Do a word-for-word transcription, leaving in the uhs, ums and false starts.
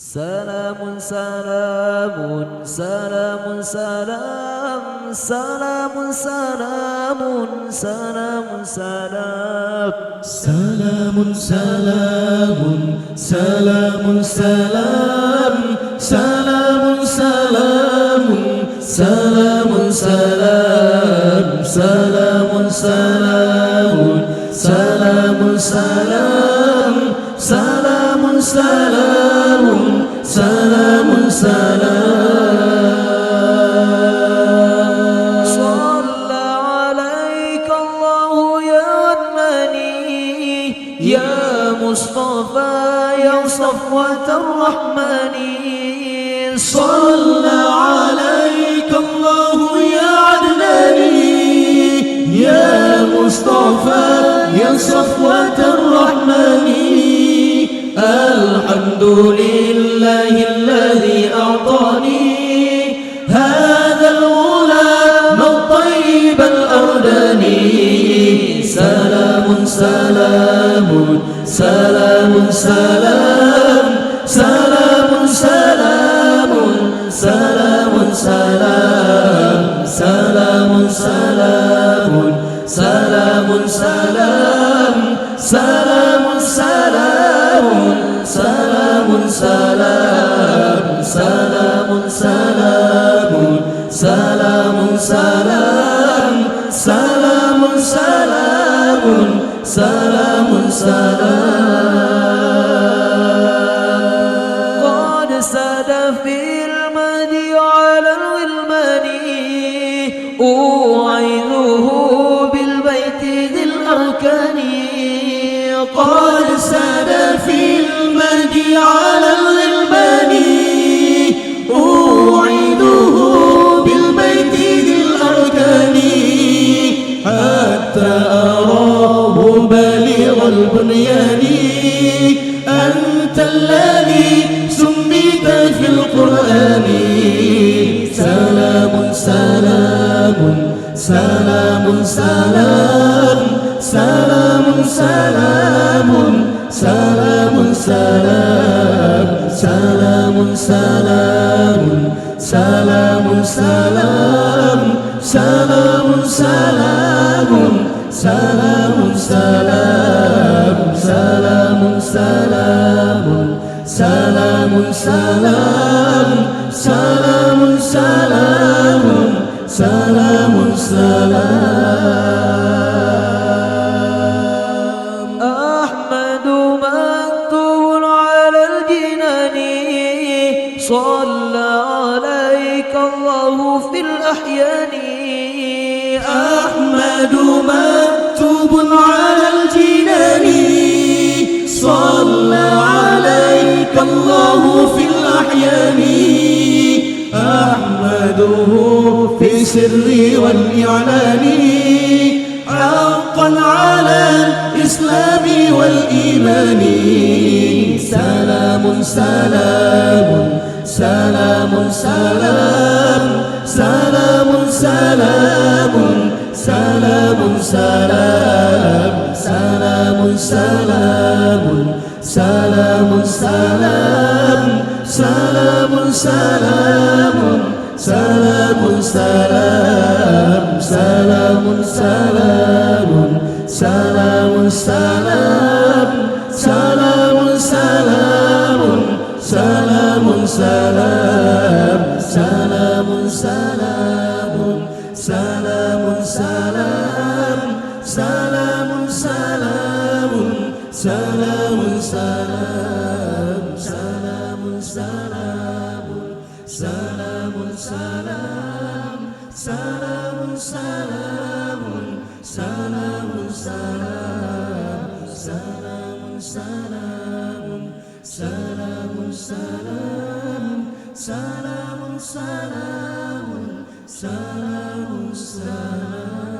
Salamun, salamun, salamun, salam. Salamun, salamun, salamun, salam. Salamun, salamun, salamun, salam. Salamun, salamun, salamun, salam. Salamun, salamun, salamun, salam. Salamun, salamun, salamun, salam. Shalla alaika Allahu ya Adnani, ya Mustafa, ya Safwatar Rahmani. Shalla alaika Allahu ya Adnani, ya Mustafa, ya Safwatar Rahmani. Alhamdulillahilladzi a'tani hadzal ghulam at-thayyib al-ardani. Salamun, salamun, salamun, salam. Salamun, salamun, salamun, salamun, salam. Salamun, salamun, salamun, salam. Salamun, salamun, salamun, salam. Salamun, salamun, salamun, salam. Salamun, salamun, salamun, salam. Qad sada fil mahdi 'alal ghilmani, u'idhuhu bil baiti dzil arkani. Qad sada fil mahdi 'alal ghilmani, u'idhuhu bil baiti dzil arkani. Hatta arahu balighal bunyani. Antalladzi summita fil Qur'ani. Salamun, salamun, salamun, salam. Salamun, salamun, salamun, salam. Salamun, salamun, salamun, salam. Salamun, salamun, salamun, salam. Salamun, salamun, salamun, salam. Salamun, salamun, salamun, salam. Ahmadu maktubun 'alal jinani, shalla 'alaika Allahu fil ahyani. Ahmadu maktubun 'alal jinani, shalla 'alaika Allahu fil ahyani. Ahmaduhu fi sirri wal i'lani. Haqqan 'alal islami wal imani. Salamun, salamun, salamun, salam. Salamun, salamun, salamun, salam. Salamun, salamun, salamun, salam. Salamun, salamun, salamun, salam. Salamun, salamun, salamun, salam. Salamun, salamun, salamun, salam. Salamun, salamun, salamun, salam. Salamun, salamun, salamun, salam. Salamun, salamun, salamun, salam. Salamun, salamun, salamun, salam. Salamun, salamun, salamun, salam. Salamun, salamun, salamun, salam.